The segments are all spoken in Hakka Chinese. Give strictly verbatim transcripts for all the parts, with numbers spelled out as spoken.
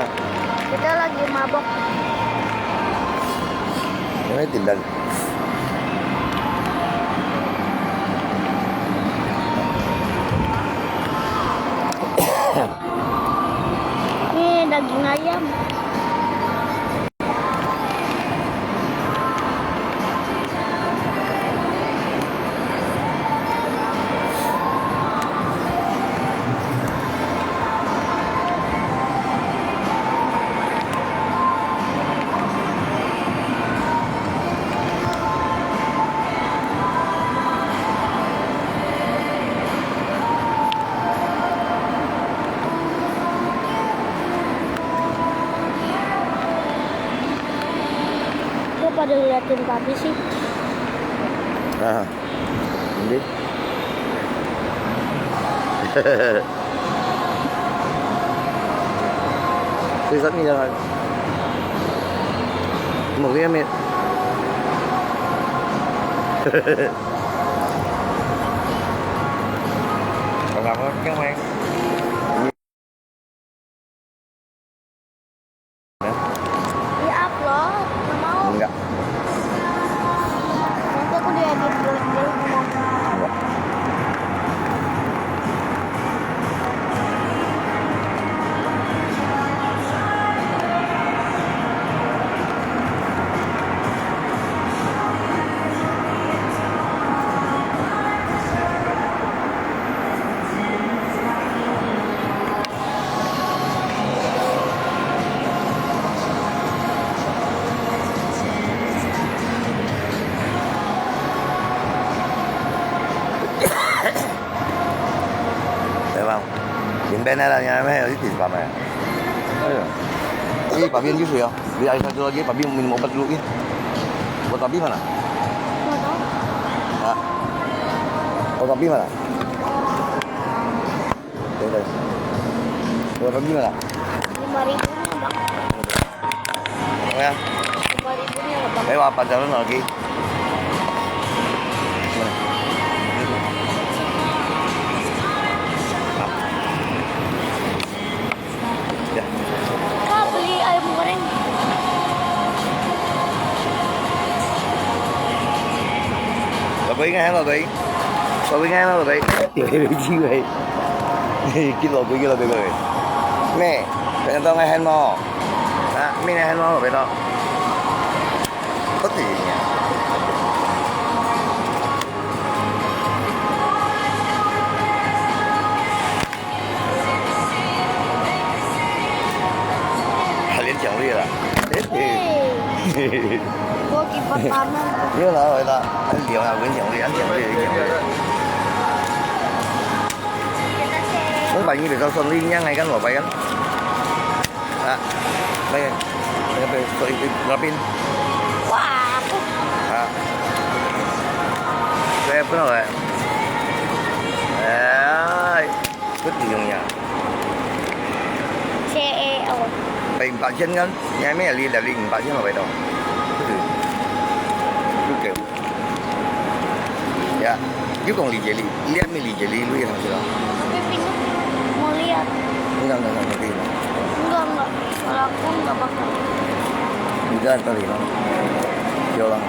Kita lagi mabok. Ini tindan. Ini daging ayam. Kau pada ngeliatin babi sih? Ah, ini. Sisat ni jangan. Mau dia, Mit. Kalau apa, kau main. Di-upload, nggak mau. Enggak. Nanti aku diedit jelek-jelek, nggak mau. Enggak. Memang. Limben na lang yan, may, iti pa may. Ayun. Ini, pabihan juice ya. Biar saya dulu lagi, pabihan minum obat dulu ya. Buat pabi mana? Nggak tahu. Ha? Buat pabi mana? Tengok tadi. Berapa biji masak? Lima ribu ni, Bang. Berapa ya? Lima ribu ni, Bang. Ayo, apa jalan lagi? Mana? Ya. Kak, beli ayam goreng. Logoy nga, logoy. Logoy nga, logoy. Tiwai biji wei. Kilo kui, kilo kui, kilo kui. Mẹ, phải tao ngay hẹn mò. Hả? Mẹ ngay hẹn mò, phải tao. Có gì nhỉ? Halian ciang lui lah. Hei. Gua kipas tangan. Iya lah, iya lah. An liau lah, halian ciang lui, an ciang lui, halian ciang lui. Ang banyi besar son lui, niya ngay kan, wapay kan? Ah, may, may, may, sorry, rapin. Wah, aku. Ah. Kaya pun apa? Ay. Betul ya. C A O. Pai empat sen kan? Yang mana li dari empat sen apa itu? Betul. Betul. Ya, you kong li jeli, lihat mi li jeli, lu yang sila. Tapi Pino mau lihat. Enggak, enggak, enggak, nanti. Enggak, enggak. Kalau aku enggak bakal. Enggak, tadi lah. Yolah.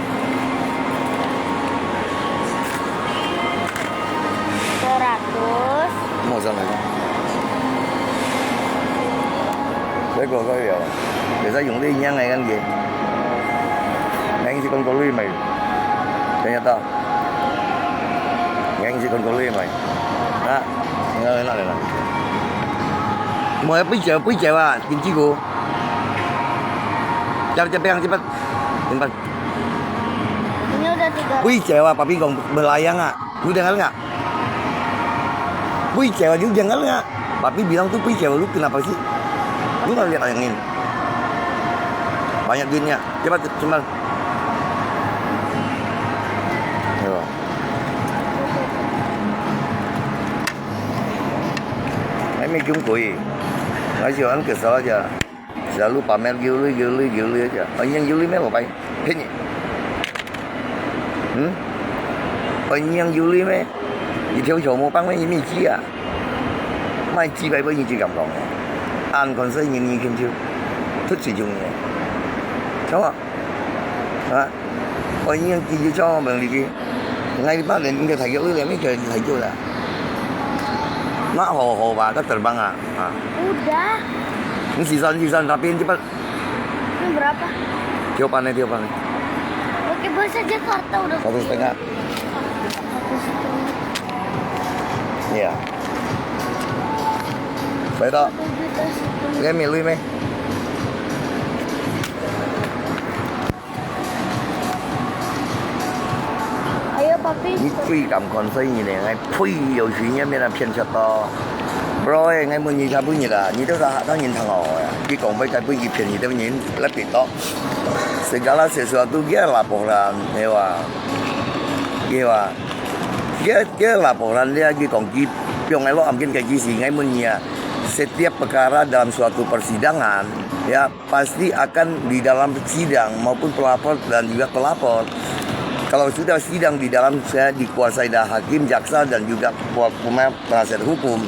Seratus. Mau sana ya. Saya kalau kau ya, biasa yung dia yang kan dia. Yang isi kong kau lui mai. Ternyata. Yang isi kong kau lui mai. Ha, enggak enak enak. Mau apa je, apa je ah, kimchi ko. Cepat cepat yang cepat. Cepat. Ini udah tiga. Apa je ah, papi kong melayang ah. Lu dengar nggak? Apa je ah, lu dengar nggak? Papi bilang tuh apa je ah, lu kenapa sih? Lu nggak lihat angin? Banyak duitnya. Cepat, cepat. Ayo. Ay, may kiung koi. Ay, siya ang kesal aja. Selalu pamer giu lui, giu lui, giu lui aja. Ay, yang giu lui may, wapay. Hei. Hmm? Ay, yang giu lui may. Ito siya mo pang may, may ji ah. May ji bay, bay ji kam kong. 恁看細人你牽手，忒集中个，知無？啊？哦，你樣佢就叫我問你去，𠊎一百年應該太久了，應該太久了。那好好吧，該等忙啊，啊。 Udah. 你计算计算，那边就把 Ini berapa? Tiga puluh, tiga puluh. Pakai bahasa Jakarta udah. Satu setengah. Iya. Baik tak? Ini lui meh. Ayo, Papi. 你最敢看細人呢，哎呸，有時也没人骗吃到。Bro，哎，我问你，他问你啦，你都是客家人谈好呀？你讲不该不一便宜的人，来比到。Segala sesuatu dia laporan, ya, ya. Dia, dia laporan dia, dia kongki, piong elo amkin kaji si, ngai mun nia. Setiap perkara dalam suatu persidangan, ya, pasti akan di dalam sidang maupun pelapor dan juga pelapor. Kalau sudah sidang di dalam, saya dikuasai dah hakim, jaksa dan juga kua-, pema-, penasihat hukum,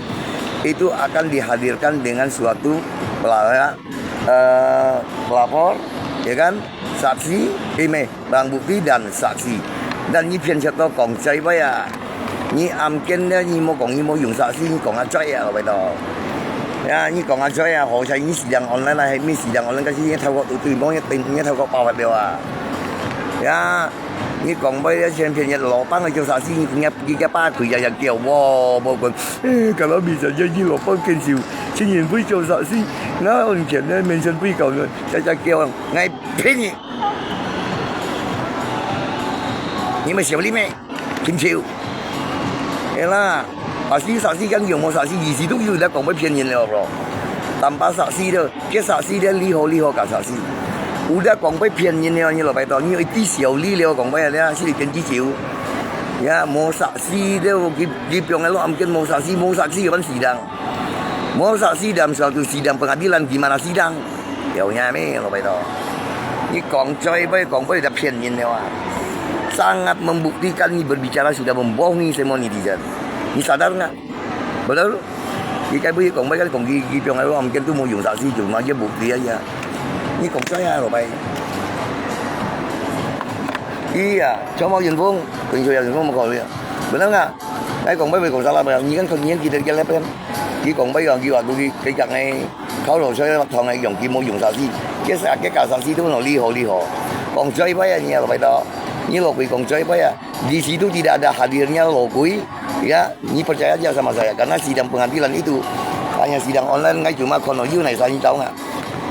itu akan dihadirkan dengan suatu pela-, eh, pelapor, ya kan, saksi, eh, meh, barang bukti dan saksi. Dan 你骗吃到讲嘴巴啊！你案件呢，你莫讲你莫用saksi，你讲啊嘴啊，老白头。呀，你讲啊嘴啊，好彩你sidang online啦，还没sidang online，可是你透过对方，你透过包发了啊。呀，你讲白了，全骗人，老板个叫saksi，你你你个把开呀呀叫，哇，无管，哎，kalau bisa jadi老板更秀，请人会叫saksi，那案件呢，面前会搞呢，在在叫，爱骗你。 你们小弟妹，听清。哎啦，saksi saksi kan有没saksi，意思都有在讲会骗人了咯。Tanpa saksi的，这saksi的厉害厉害个saksi。有在讲会骗人了，你老白头，你有一滴小力了，讲会了，是跟几久？呀，没saksi的，给给不用了，俺跟没saksi，没saksi有办法sidang。没saksi dalam suatu sidang pengadilan，di mana sidang？ 有影咩，老白头？你讲嘴巴，讲巴就骗人了啊！Sangat membuktikan你berbicara sudah membohongi semua netizen. 你 sadar nggak? Betul? 你该不会讲巴，讲佢佢讲个话，唔见都冇用saksi，就嘛个bukti aja。你讲嘴啊，老白。Iya，全部用风，跟说要用风冇考虑啊。Betul nggak？你讲巴会讲salah，你看你看佢个那边，佢讲巴讲佢话佢佢讲个。 Kau lo saya thong ai yong ki mo yong saksi. Ke sa ke ka saksi tu no liho liho. Kong cai pai ya ni lo pai to. Ni lo kui kong cai pai ya. Di situ tidak ada hadirnya lo kui. Ya, ni percaya aja sama saya karena sidang pengadilan itu hanya sidang online ngai cuma kono yu nai sa ni tau nga.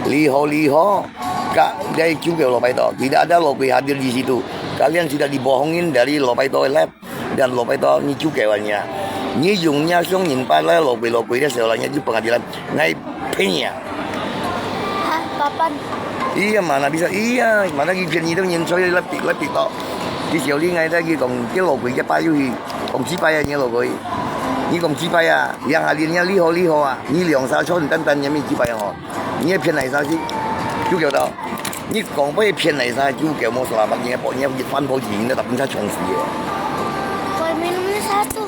Liho liho. Ka dai juga lo pai to. Tidak ada lo kui hadir di situ. Kalian sudah dibohongin dari lo pai to lab. Dan lo pai to ni juga wan ya. Ni yung nya song nin pa la lo kui lo kui de seo la nya ju pengadilan ngai penya. Hah, kapan? Iya, mana bisa iya, mana ki penya ni dong nin soi la pi la pi to. Ki seo li ngai da ki kong ki lo kui ki pa yu hi, kong ci pa ya ni lo kui. Ni kong ci pa ya, yang hadir nya liho liho a, ni liong sa chon tan tan nya mi ci pa ya ho. 你骗哪啥去？就给我到。你讲不骗哪啥，就给我说了吧，你也不，你也翻不起，你那打不下穷死耶。 Kau minumnya satu.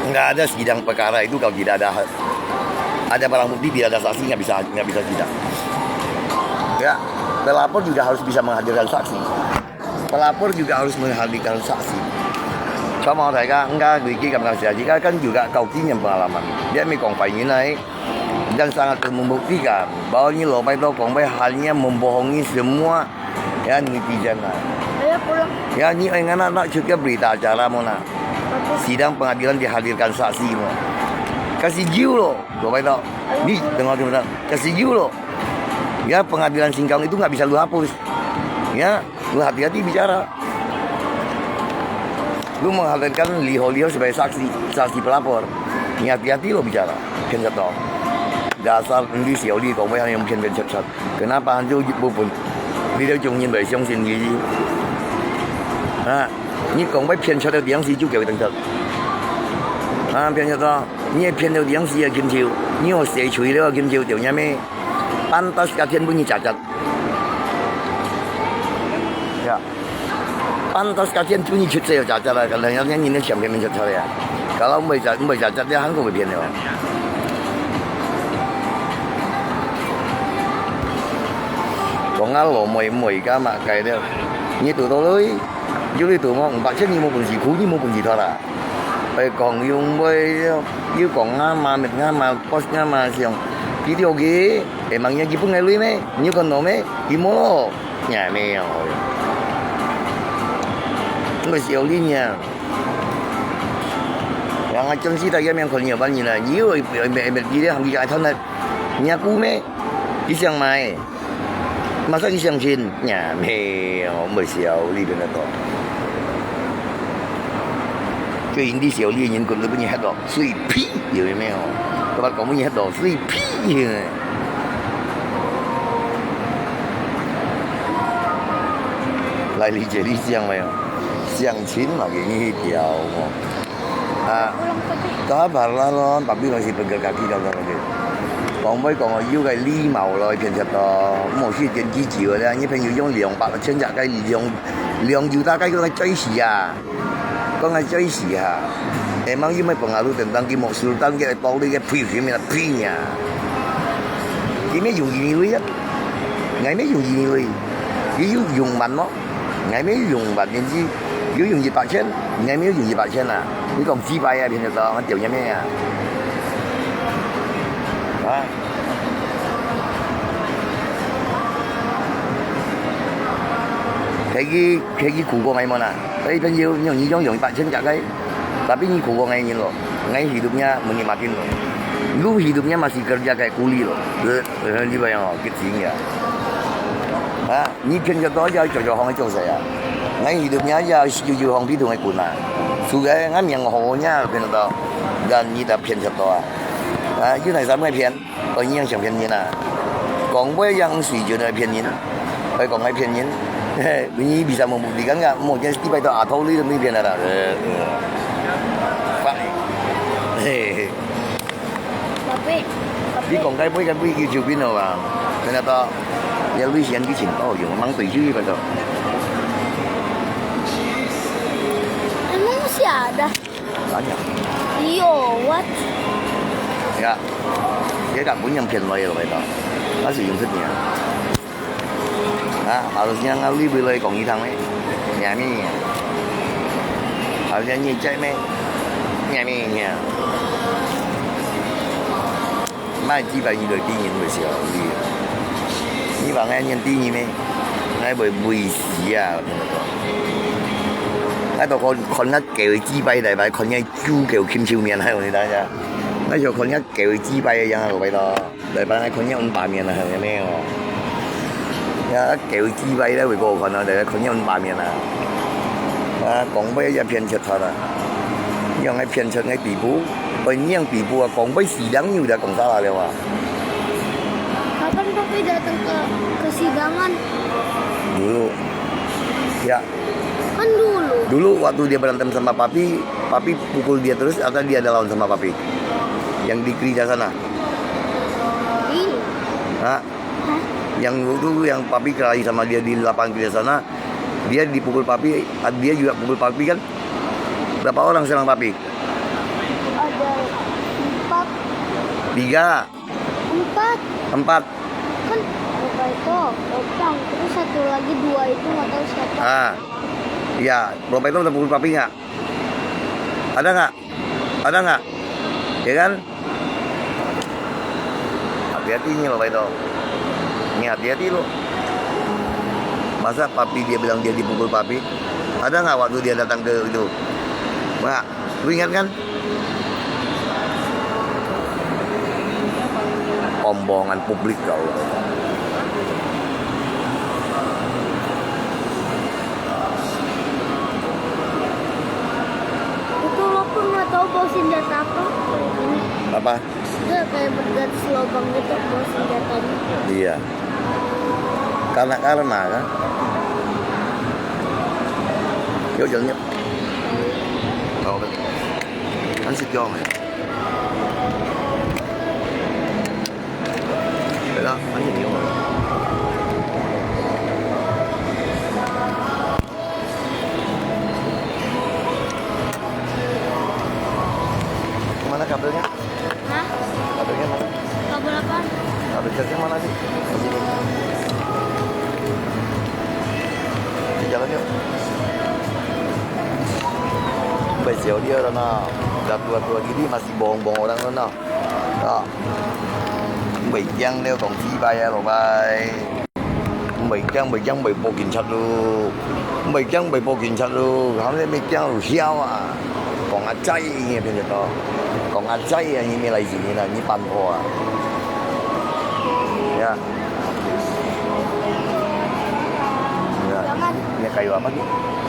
Enggak ada sidang perkara itu kalau tidak ada ada barang bukti, tidak ada saksi, nggak bisa nggak bisa sidang. Ya, pelapor juga harus bisa menghadirkan saksi. Pelapor juga harus menghadirkan saksi. Sama mereka, enggak, Ricky kan saksi, kan juga kau punya pengalaman. Dia mi kong pai ni nai, dan sangat membuktikan bahwa ni lo pai to kong pai hanya membohongi semua ya netizen lah. Ayo pulang. Ya ni ai ngana nak juga berita acara mo na. Sidang pengadilan dihadirkan saksi mo. Kasih jiu lo, lo pai to. Ni dengar dengar. Kasih jiu lo. Ya pengadilan singkang itu nggak bisa lu hapus. Ya. Lu hati-hati bicara. Lu menghadirkan liho-liho sebagai saksi, saksi pelapor. Ni hati-hati lo bicara. Phen sat to. Dasar endi siau li kong yang phen phen sat sat. Kenapa hantu bubun? Dia jong nyin bai siang sin yi. Ha, ni kong bai phen sat yang si ju keu teng sat. Ha, phen sat to. Ni phen yang si ya kim chiu. Ni ho se chui le kim chiu tiau nya me. Pantas ka thiên bun ni cacat. Ya. Pantas kasihan tu ni cerita ya, cara kalau yang ni ni siang kami cerita ya. Kalau mereka mereka cerita hang kau berpian ya. 講啊，老妹妹，而家嘛，計了，你堵到佢，有你堵我五百千，你無本事苦，你無本事拖啦。 愛講用尾，又講阿媽、滅阿媽、boss阿媽想，佢條佢，會望人佢分𠊎鐳咩？你有看到咩？佢無咯，也沒有。毋係小麗呢。然後真是大家面看你有半年了，你又會會會會佢咧，行佢愛吞了，你阿姑咩？佢想買。 Masa佢相信？也沒有，毋係小麗跟佢講。最近啲小麗人講，你分你嚇到，水屁，有沒有？佢話講分你嚇到，水屁。來理解你想沒有？相親嘛，給你一條哦。 啊，kabar lah咯，tapi masih pegang kaki kalau lagi。講尾講哦，有个禮貌咯，騙食咯，莫去點幾久了，你朋友用兩百千隻个兩兩九大概講个最死啊，講个最死啊。Emang you mai pengaruh tentang ki mau sultan ke toli ke pui pui mina pui nya. Ki me yung ini lui ya, ngai me yung ini lui, ki yung yung man mo. 𠊎乜用萬年紙，有用一百千，𠊎乜有用一百千啊！你講幾擺啊？騙得到，𠊎丟人命啊！啊！佢去佢去苦過𠊎無啦？佢朋友用你用用一百千隻个，tapi你苦過𠊎人咯，𠊎hidupnya muni makin咯，lu hidupnya masih kerja kayak kuli咯，你你bayang哦，佢錢呀！啊！ 你騙得到，要做做行个做事啊！𠊎hidupnya要做做行比同个滾啊！除个𠊎命好呢，騙得到，但你得騙得到啊！啊，有哪三个騙？哦，你想騙人啊？講話樣水準來騙人，來講來騙人，嘿，你bisa membuktikan nggak？莫見禮拜到阿頭你都沒騙了啦，呃，呃，fuck，嘿嘿。 你講該杯該杯佢就變了啊，聽得到？要類似佢錢哦，用mang對手一般都。Emang siapa? Banyak. Iyo, what? Ya, dia tak punya騙來了，味道，他是用這點。 啊，好像𠊎裡背來講一趟咩？咩咩？好像你在咩？咩咩呀？買幾百億个電影个時候，你，你話𠊎念電影咩？𠊎會會死啊！𠊎都看看那狗幾百禮拜，看那豬狗禽獸面，還有你大家，𠊎就看那狗幾百个樣啊，老白咯。 來幫𠊎看一下五百面啊，有沒有？呀，狗雞掰咧，會過看啊，來看一下五百面啊。啊，講話也騙出頭啦，用來騙出來底部，愛讓底部啊，講話死人有得講啥了啊？Kapan Papi datang ke kesidangan? Dulu. Ya. Kan dulu. Dulu waktu dia berantem sama Papi, Papi pukul dia terus atau dia ada lawan sama Papi? Yang di gereja sana? Ini. Hah? Hah? Yang waktu yang Papi kelahi sama dia di lapangan kerja sana, dia dipukul Papi, dia juga pukul Papi kan? Berapa orang serang Papi? Ada empat. Tiga. Empat. Empat. Kan Roberto, Opang, terus satu lagi dua itu nggak tahu siapa. Ah, ya, Roberto udah pukul Papi nggak? Ada nggak? Ada nggak? Ya kan? Hati-hati ni Roberto. Ni hati-hati lo. Masa Papi dia bilang dia dipukul Papi? Ada nggak waktu dia datang ke itu? Nggak. Lu ingat kan? Omongan publik kau. Itu lo pun nggak tahu bawa senjata apa. Apa? Dia kayak bergaris lubang gitu bawa senjatanya. Iya. Karena-karena kan? Yuk, jalan yuk. Tahu kan? Kan si Jong ya? Bella, kan si Jong. Ada-nya? Hah? Ada-nya mana? Kabel apa? Ada catnya mana sih? Di jalan yuk. Bai siau dia lah nah. Dah tua-tua gini masih bohong-bohong orang lah nah. Ah. Bai jang dia kong si bai ya lo bai. 毋會驚，毋會驚，毋會報警察咯。毋會驚，毋會報警察咯。後尾毋會驚就曉啊。講阿仔，應該變做講阿仔啊，你沒來自你啦，你辦法啊。Ya. Ya. Jangan. Ini kayu apa ni?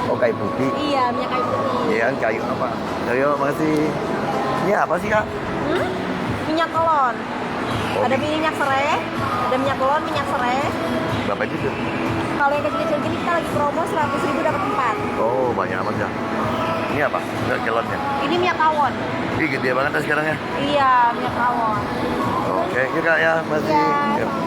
Oh, kayu putih. Iya, minyak kayu putih. Ya, kayu apa? Kayu apa sih? Ini apa sih, Kak? Hmm? Minyak telon. Ada minyak serai, ada minyak telon, minyak serai. Berapa itu tuh? Kalau yang kecil-kecil gini kita lagi promo seratus ribu dapat empat. Oh, banyak amat ya. Ini apa? Enggak, galonnya. Ini minyak tawon. Ini gede banget ya sekarang ya? Iya, minyak tawon. Oke, oke, Kak, ya, makasih. Iya, ya. Sama-sama.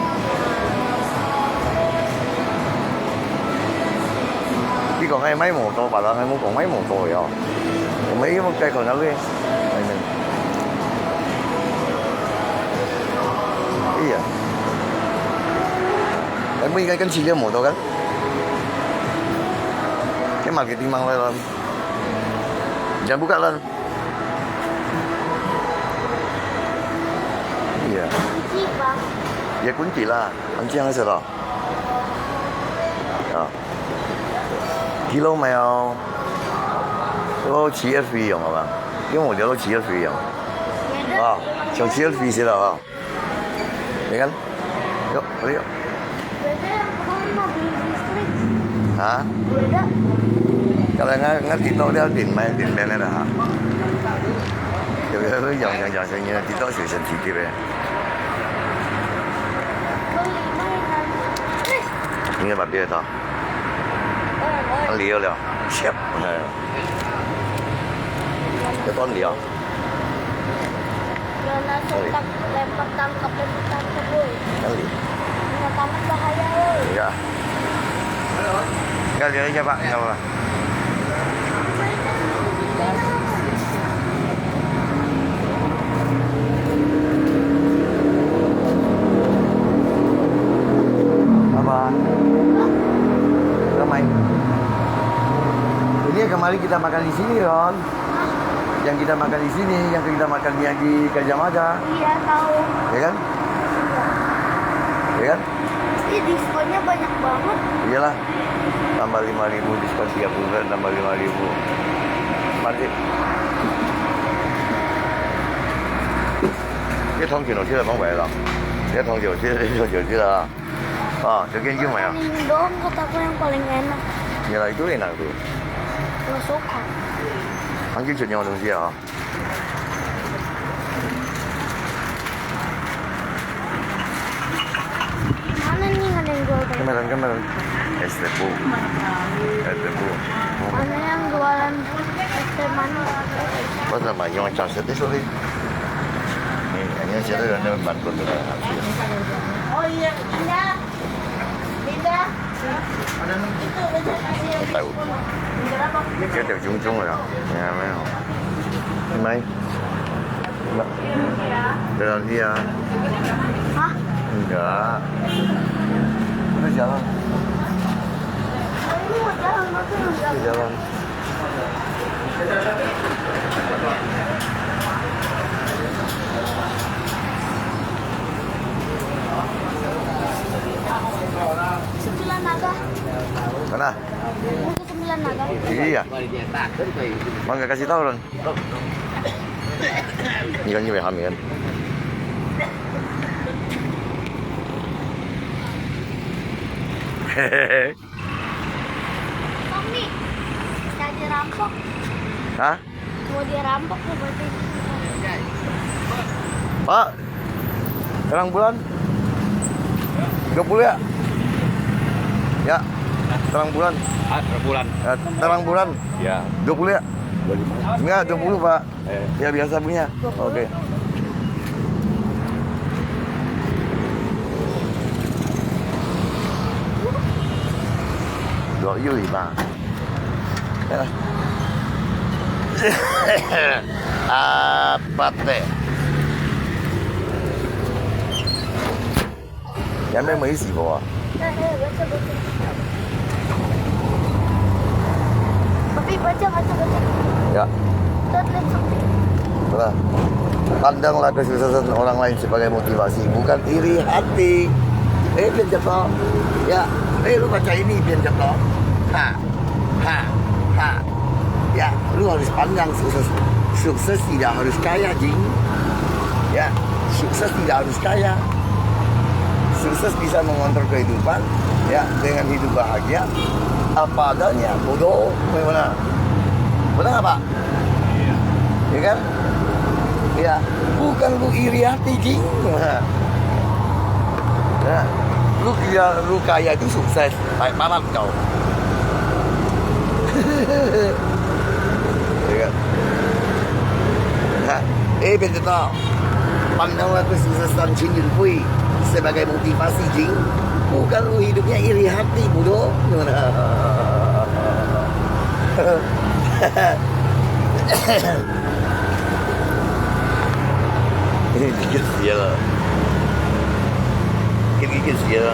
Ini kok ngai mai motor, padahal ngai mau kok mai motor ya. Kok mai mau kai kok ngai. Iya. Kamu ingat kan Cilian motor kan? Kan marketing mang lah. Jangan buka lah. Iya. Kunci, Pak. Ya kunci lah. Anjing aja lah. Ya. Kilo 沒有？哦，七月費用好吧？因為我聊到七月費用。啊，從七月費先了哈。你看，喲，哎喲。啊？Kalau nggak, nggak TikTok dia din, main din, main lah ha. Dia biasa tu yang, yang, yang, yang TikTok sih sensitif ya. Ini apa dia tu? Ang liyo liyo. Siap. Nah. Ito ang liyo. Yan na, sa Ay. Tag-, lempak tangkap, lempak tangkap, uy. Ang liyo. Mga tangan bahaya, uy. Iya. Enggak, liyo aja, Pak. Enggak apa-apa. Apa? Ramai. Ini kemarin kita makan di sini, Ron. Yang kita makan di sini, yang kita makan yang di Gajah Mada. Iya, tahu. Ya kan? Ya kan? Ih, diskonnya banyak banget. Iyalah. Tambah lima ribu, diskon tiga puluh persen, tambah lima ribu. Mantap. Ini 糖酒，我记得放回来了。Ini 糖酒，我记得， 糖酒，我记得啊。 啊，就跟你买啊。 Ini doang kataku yang paling enak. Iyalah, itu enak tuh. Nggak suka. 糖酒全用的东西啊。 Mana nih ada yang jual teh? Kemeran, kemeran. Es tebu. Es tebu. Mana yang jualan es teh manis? Basta may yung chance dito, eh. Eh, ano siya, ano, bad ko to na. Oh, iya, iya. Iya. Tahu. Kita yung yung lah. Ya, may. May. Enggak. Jalan dia. Hah? Enggak. Udah jalan. Ini mau jalan, tapi enggak. Udah jalan. Sembilan naga. Mana? Sembilan naga. Iya. Mangga kasih tahu, Ron. Ikan juga hamil kan? Hehehe. Tommy, jadi rampok. Hah? Mau dirampok tuh berarti. Pak, terang bulan? Dua puluh ya? Ya, terang bulan. Ah, terang bulan. Ya, terang bulan. Ya. Dua puluh ya? Dua puluh lima. Enggak, dua puluh, Pak. Eh. Ya, biasa punya. Oke. Dua puluh lima. Ya. Apa teh? Yang mana isi po? Tapi baca, baca, baca. Ya. Don't let something. Itulah. Pandanglah kesuksesan orang lain sebagai motivasi, bukan iri hati. Eh, 變節奏. Ya. Eh, 你 baca ini 變節奏. Ha. Ha. Ha. Ya, 你 harus pandang sukses. Sukses tidak harus kaya, Jing. Ya, sukses tidak harus kaya. Sukses bisa mengontrol kehidupan, ya, dengan hidup bahagia. Apa adanya, bodoh, bagaimana? Benar nggak, Pak? Ya kan? Ya, bukan 你 iri hati, Jing. Ya, 你 kaya, 你 kaya itu sukses. Baik, malam kau. Ya kan? Ha, eh, 變節奏. Pandanglah kesuksesan Chin Yun Fui sebagai motivasi, Jing. Bukan 你 hidupnya iri hati, bodoh. 你个死了，你个死了。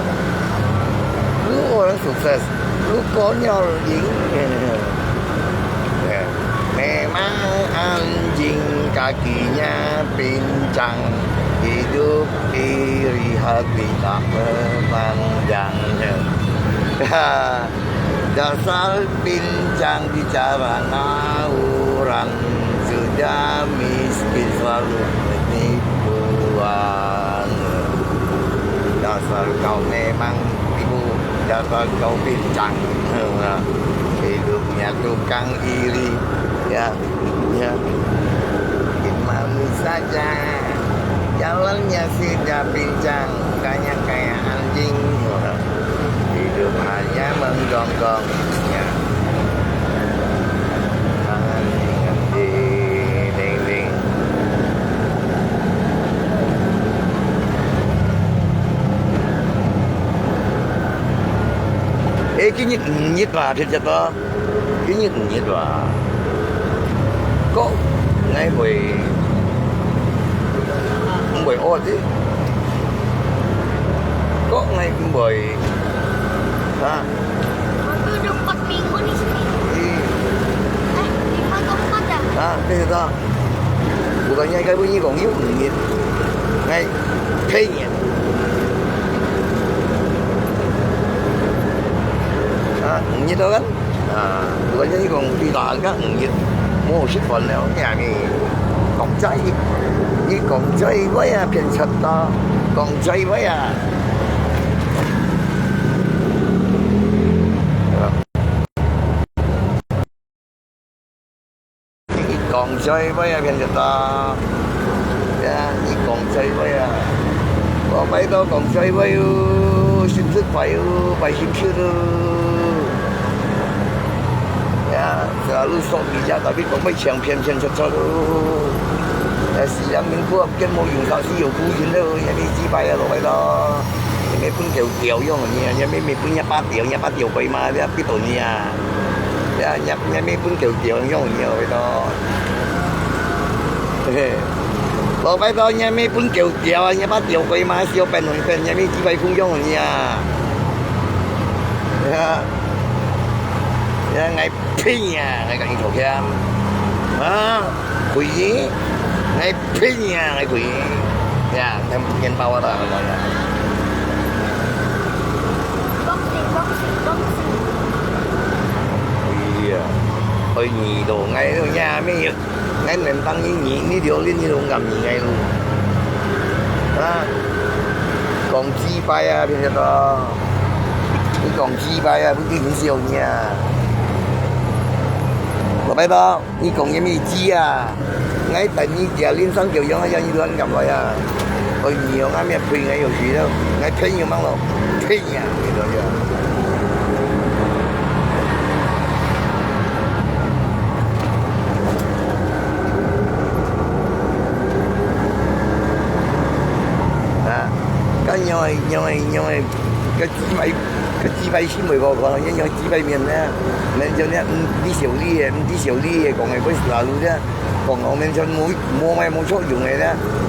Lu orang sukses, lu konyol, Jing. Memang anjing kakinya pincang, hidup iri hati tak memandang. Dasar pincang bicara orang, sudah miskin selalu menipuan. Dasar kau memang tipu, dasar kau pincang. Hidupnya tukang iri, ya, ya. Bikin malu saja. Jalannya sudah pincang, mukanya kayak anjing. Hidup hanya menggonggong. Ya. Anjing, anjing, ding, ding. Eh, 今日五月啊，其實都，今日五月啊，哥，𠊎會，毋會屙啫，哥，𠊎毋會，啊。 Waktu ada empat minggu di sini. Iya. Eh, lima atau empat ya? Ah, di situ. Bukannya kau bunyi kong yuk, gitu. Ngai, kayaknya. Ah, gitu kan? Ah, bukannya ni kong di dalam kan, gitu. Mau si pon leo, ya ni. Kong cai, ni kong cai, waya pian chat ta. Kong cai, waya. Ni kong cai, waya pian chat ta. Ya, ni kong cai, waya. Kong pai tau kong cai, waya. Sim sut pai, pai sim sut. Ya, selalu sok bijak, tapi kong pai chang pian pian chat chat. Ya, siang minggu 今無用到，是有古人咯，也未知拜啊，落去咯。也未分狗狗用你啊，也未未分一把狗，一把狗鬼嘛，也逼到你啊。也也也未分狗狗用你啊，落去咯。嘿嘿，落去咯，也未分狗狗啊，一把狗鬼嘛，小便乱便，也未知拜公用你啊。呀，也 呸呀，𠊎甲你道歉。啊，呸你，𠊎呸呀，𠊎呸你。呀，面包啊啦。 Boxing, boxing, boxing. 哎呀，哎，你都，𠊎都也没有。 𠊎能當你，你，你榴槤你都敢你𠊎咯。啊，講雞掰啊，變成到，你講雞掰啊，不是很笑你啊。老白刀，你講也沒雞啊，𠊎等你家鄰上九陽啊，你亂敢來啊。哦，你用阿面呸，𠊎有事了，𠊎呸你忙咯，呸你啊，你知道嗎？ 啊，該仰會，仰會，仰會，該雞排，該雞排先袂好看，人講雞排面呢，面像呢，毋知小李个，毋知小李个講个，毋係老路个，講講面像無無賣無作用个呢，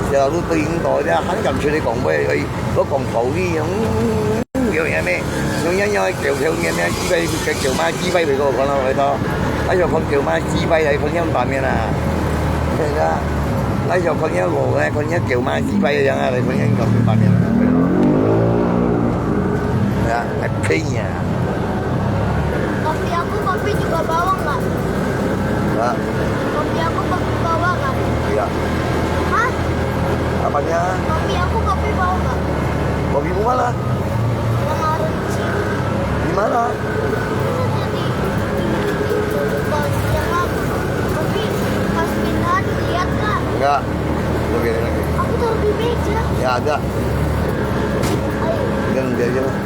小老路對應到呢，還敢出來講話，哎，我講道理，嗯，有影咩？有影影个狗狗面咩？雞排个狗嘛，雞排袂好看咯，拜託。哎喲，看狗嘛，雞排來看樣版面啊，係啊，哎喲，看樣我來看樣狗嘛，雞排个樣啊，來看樣搞咩版面啊。Ya, I pay-nya. Kopi aku, kopi juga bawang, Kak. Hah? Kopi aku, kopi bawang, Kak. Iya. Hah? Apanya? Kopi aku, kopi bawang, Kak. Kopi mana? Yang ada di sini. Di mana? Itu tadi. Bukan yang lama. Tapi pas pindahan, lihat, Kak. Enggak. Udah biarin aja. Aku taruh di meja. Ya, ada. Ayo. Biarin, biarin aja lah.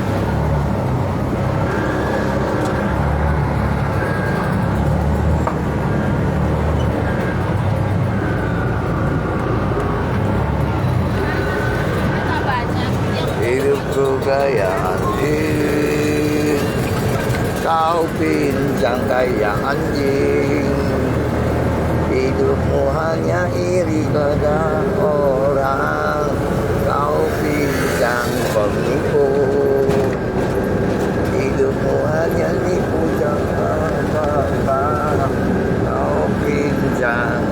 Hidupku kayak anjing, kau pincang kayak anjing. Hidupmu hanya iri pada orang, kau pincang penipu. Hidupmu hanya nipu jangan, kau pincang.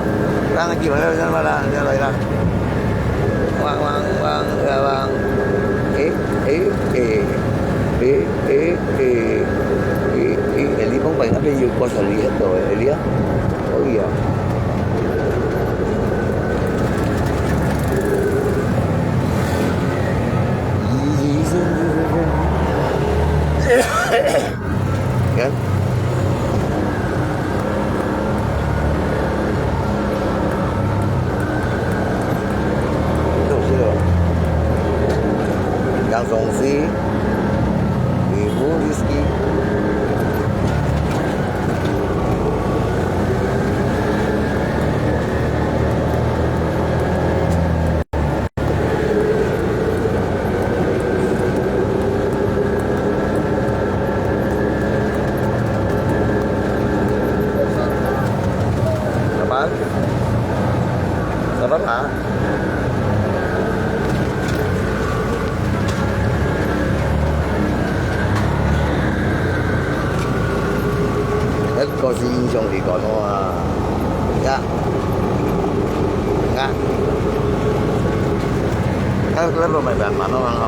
Lang lagi, mana, mana, mana, mana, mana. Wang, wang, wang, wang, wang. Eh, eh, eh. Eh, eh, eh. Eh, eh, eh, Lee Phong Pai那邊有多少粒的，哎，Lee啊？可以啊。你看。 Itu sih, yang songsi, ibu Rizky. Apa? Sabar, ah. 該個係印象裡講个啊，呀，啊，該，該個慢慢慢慢慢慢吼。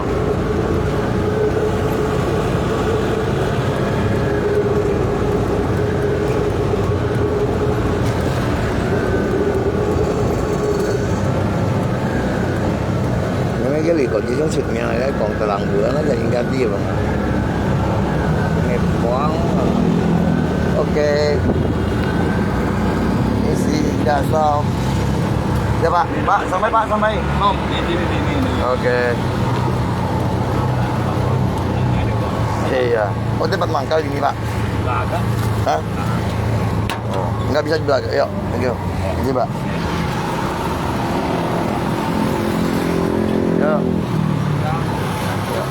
因為這裡講這種出名个，講得人無，那就應該知吧。 Ngepong. Oke. Isi dah stop. Ya, Pak. Pak, sampai, Pak, sampai. Belum. Ini, ini, ini, ini. Oke. Iya. Oh, tempat mangkal ini, Pak? Nggak ada. Hah? Oh, nggak bisa dibilang. Yuk, thank you. Thank you, Pak. Yuk. Yuk.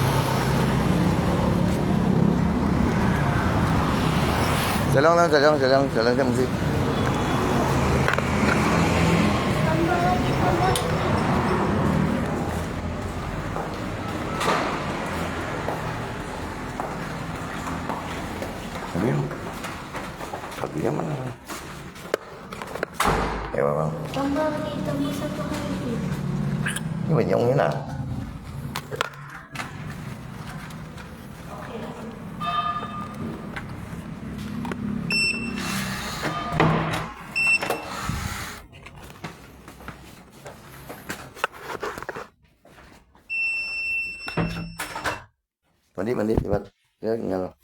Jalan, jalan, jalan, jalan, jalan, jalan. Tapi, tapi mana? Ya, Bang. Tambah lagi, tambah satu lagi. Ini banyak ni lah. Mandi, mandi, cepat. Ya, tinggal.